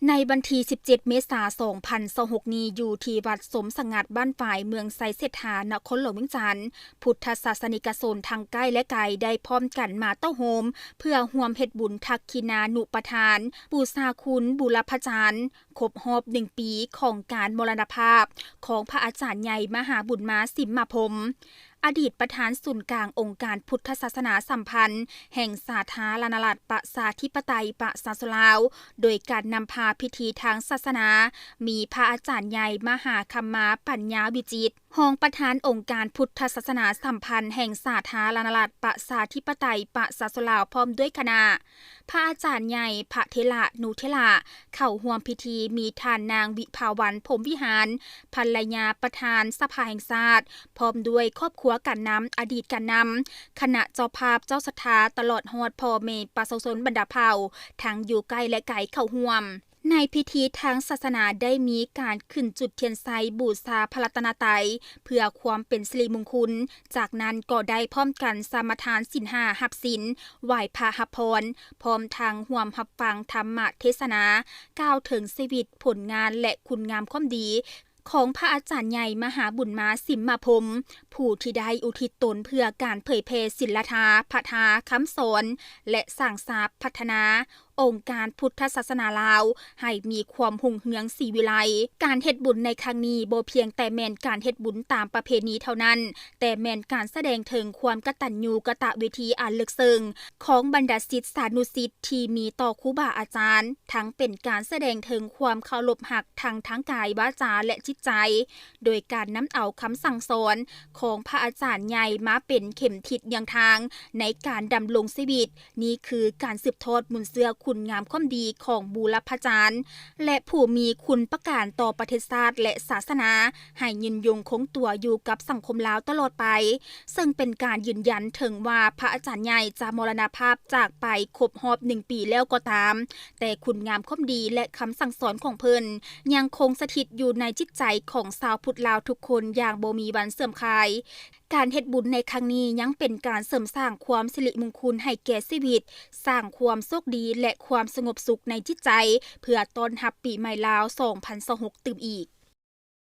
ໃນວັນທີສິບເຈັດ ເມສາ ສອງພັນຊາວຫົກນີ້ ຢູ່ທີ່ວັດສົມສະຫງັດ ບ້ານຝາຍ ເມືອງໄຊເສດຖາ ນະຄອນຫຼວງວຽງຈັນ, ພຸດທະສາສະນິກະຊົນທັງໃກ້ ແລະ ໄກ ໄດ້ພ້ອມກັນມາເຕົ້າໂຮມ ເພື່ອຮ່ວມເຮັດບຸນທັກຂິນານຸປະທານ ບູຊາຄຸນບູລະພະຈານ ຄົບຮອບໜຶ່ງປີຂອງການມໍລະນະພາບຂອງພະອາຈານໃຫຍ່ມະຫາບຸນມາ ສິມມະພົມ ອະດີດປະທານສູນກາງອົງການພຸດທະສາສະໜາສຳພັນແຫ່ງສາທາລະນະລັດປະຊາທິປະໄຕປະຊາຊົນລາວ, ໂດຍການນຳພາພິທີທາງສາສະໜາ ມີພະອາຈານໃຫຍ່ມະຫາຄຳມາ ປັນຍາວິຈິດ ຮອງປະທານອົງການພຸດທະສາສະໜາສຳພັນແຫ່ງສາທາລະນະລັດປະຊາທິປະໄຕປະຊາຊົນລາວ ພ້ອມດ້ວຍຄະນະ, ພະອາຈານໃຫຍ່ ພະເຖລະນຸເຖລະ ເຂົ້າຮ່ວມພິທີມີທ່ານນາງ ວິພາວັນ ພົມວິຫານ ພັນລະຍາປະທານສະພາແຫ່ງຊາດ ພ້ອມດ້ວຍຄອບຄົວການນຳ, ອະດີດການນຳ, ຄະນະເຈົ້າພາບ, ເຈົ້າສັດທາ ຕະຫຼອດຮອດພໍ່ແມ່ປະຊາຊົນບັນດາເຜົ່າ ທັງຢູ່ໃກ້ ແລະ ໄກ ເຂົ້າຮ່ວມ. ໃນພິທີທາງສາສະໜາໄດ້ມີການຂຶ້ນຈຸດທຽນໄຊບູຊາພະລັດຕະນະໄຕ ເພື່ອຄວາມເປັນສິລິມຸງຄຸນ, ຈາກນັ້ນກໍໄດ້ພ້ອມກັນສະມາທານສິນຫ້າ ຮັບສິນ, ໄຫວ້ພະຮັບພອນ, ພ້ອມທັງຮ່ວມຮັບຟັງທຳມະເທສະນາ ກ່າວເຖິງຊີວິດ, ຜົນງານ ແລະ ຄຸນງາມຄວາມດີ ຂອງພະອາຈານໃຫຍ່ມະຫາບຸນມາ ສິມມະພົມ ຜູ້ທີ່ໄດ້ອຸທິດຕົນເພື່ອການເຜີຍແຜ່ສິນລະທາ ພະທາ ຄຳສອນ ແລະ ສ້າງສາພັດທະນາອົງການພຸດທະສາສະໜາລາວ ໃຫ້ມີຄວາມຮຸ່ງເຮືອງສີວິໄລ. ການເຮັດບຸນໃນຄັ້ງນີ້ບໍ່ພຽງແຕ່ແມ່ນການເຮັດບຸນຕາມປະເພນີເທົ່ານັ້ນ, ແຕ່ແມ່ນການສະແດງເຖິງຄວາມກະຕັນຍູກະຕະເວທີອັນເລິກເຊິ່ງຂອງບັນດາສິດສານຸສິດທີ່ມີຕໍ່ຄູບາອາຈານ, ທັງເປັນການສະແດງເຖິງຄວາມເຄົາລົບຮັກທັງທາງກາຍ, ວາຈາ ແລະ ຈິດໃຈ, ໂດຍການນຳເອົາຄຳສັ່ງສອນຂອງພະອາຈານໃຫຍ່ມາເປັນເຂັມທິດນຳທາງໃນການດຳລົງຊີວິດ. ນີ້ຄືການສືບທອດມູນເຊື້ອຄຸນງາມຄວາມດີຂອງບູລະພະຈານ ແລະ ຜູ້ມີຄຸນປະການຕໍ່ປະເທດຊາດ ແລະ ສາສະໜາ ໃຫ້ຍືນຍົງຄົງຕົວຢູ່ກັບສັງຄົມລາວຕະຫຼອດໄປ, ເຊິ່ງເປັນການຢືນຢັນເຖິງວ່າພະອາຈານໃຫຍ່ຈະມໍລະນະພາບຈາກໄປຄົບຮອບໜຶ່ງປີແລ້ວກໍຕາມ, ແຕ່ຄຸນງາມຄວາມດີ ແລະ ຄຳສັ່ງສອນຂອງເພິ່ນ ຍັງຄົງສະຖິດຢູ່ໃນຈິດໃຈຂອງຊາວພຸດລາວທຸກຄົນຢ່າງບໍ່ມີວັນເສື່ອມຄາຍ. ການເຮັດບຸນໃນຄັ້ງນີ້ຍັງເປັນການເສີມສ້າງຄວາມສິລິມຸງຄຸນໃຫ້ແກ່ຊີວິດ, ສ້າງຄວາມໂຊກດີ ແລະ ຄວາມສະຫງົບສຸກໃນຈິດໃຈ ເພື່ອຕ້ອນຮັບປີໃໝ່ລາວສອງພັນຊາວຫົກຕື່ມອີກ.